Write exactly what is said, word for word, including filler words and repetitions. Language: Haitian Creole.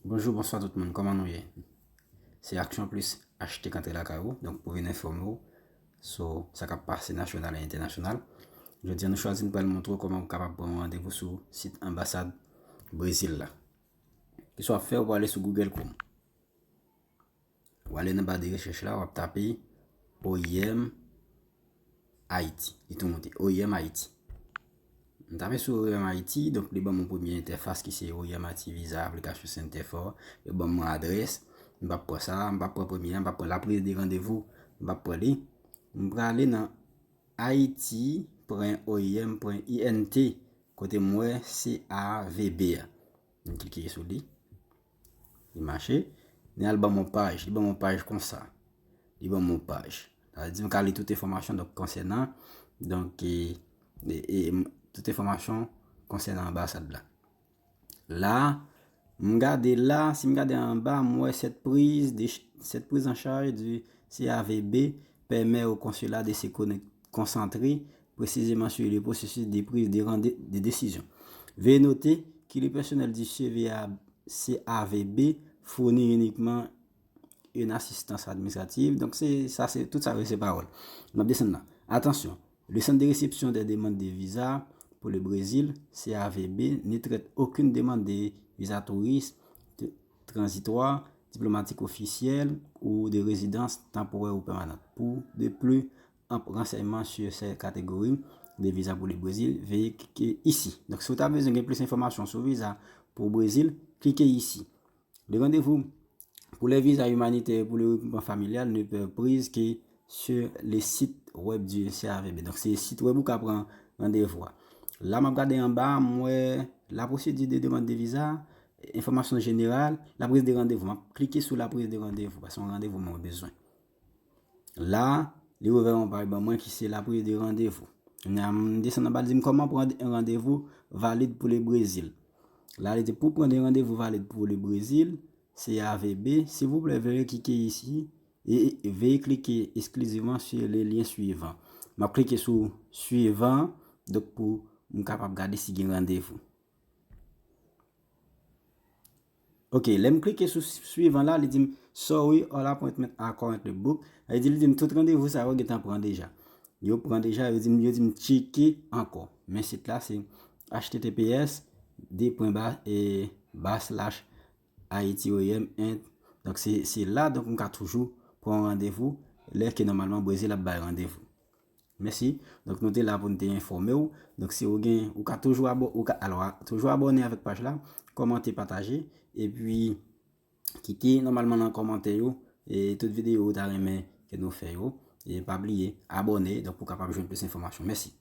Bonjou, bonswa tout moun, kòman nou ye? Se Action Plus H T k antre lakay ou, donk pou vin enfòme w sou sa k ap pase nasyonal e entènasyonal. Jodi a nou chwazi n pral montre w kòman ou kapab pran yon randevou sou sit anbasad Brezil la. Kisa w ap fè, ou prale sou Google Chrome. W ale nan ba de rechèch la, w ap tape O I M Haiti. Li tou monte, O I M Haiti. M tape sou O I M Haiti, donk li ban m yon premye entèfas ki se O I M Haiti Visa Application Center for. Yo ban m yon adrès. M p ap pran sa, m p ap pran premye a, m p ap pran la prise de rendez-vous, m p ap pran li. M prale nan haiti point O I M point I N T, kote m wè C A V B a. M klike sou li. Li mache. Li al ban m yon paj. Li ban m yon paj konsa. Li ban m yon paj. Sa vle di m ka li tout enfòmasyon, donk, konsènan, donk, e, e, e, m- tout enfòmasyon konsènan anbasad la. La, m gade la, si m gade anba, m wè cette prise de ch- cette prise en charge du C A V B permet au consulat de se connect- concentrer précisément sur le processus de prise de, rendez- de décision. Veuillez noter que le personnel du C V A, C A V B fournit uniquement une assistance administrative. Donk, se, sa, se, tout sa yo se pawòl. M ap desann la. Attention, le centre de réception des demandes de visa pour le Brésil, C A V B, ne traite aucune demande de visa touriste, de- transitoire, diplomatique officiel ou de résidence temporaire ou permanente. Pour de plus amples renseignements sur ces catégories de visa pour le Brésil, veuillez cliquer ici. Donk, si w ta bezwen gen plis enfòmasyon sou viza pou Brezil, klike isi. Le rendez-vous pour les visas humanitaires et pour le regroupement familial ne peut prise que sur le site web du C A V B. Donk, se sit web ou ka pran randevou a. La, m ap gade anba, m wè la procédure de demande de visa, enfòmasyon jeneral, la prise de rendez-vous. M ap klike sou la prise de rendez-vous, paske se yon randevou mwen bezwen. La, li ouvè yon paj ban mwen ki se la prise de rendez-vous. Kounye a, m desann anba, li di m comment prendre un rendez-vous valide pour le Brésil. La, li di pour prendre un rendez-vous valide pour le Brésil, C A V B, s'il vous plaît, veuillez cliquer ici et, et veuillez cliquer exclusivement sur le lien suivant. M ap klike sou suivant, donk pou m kapab gade si gen randevou. Ok, lè m klike sou suivant la, li di m sorry, all appointment are currently booked. Sa vle di, li di m tout randevou sa yo gentan pran deja. Yo pran deja, yo di m, yo di m tcheke ankò. Men sit la se H T T P S, de pwen ba, e, ba slash Haiti O I M, ent. Donk, se, se la, donk, m ka toujou pran randevou lè ke nòmalman Brezil ap bay randevou. Mèsi. Donk, nou te la pou n te enfòme w. Donk, si ou gen, ou ka toujou abò, ou ka, alò, a- toujou abòne avèk paj la, kòmante, pataje, epi kite nòmalman nan kòmantè yo, e tout videyo ou ta renmen ke nou fè yo. E pa bliye, abòne, donk, pou w kapab jwenn plis enfòmasyon. Mèsi.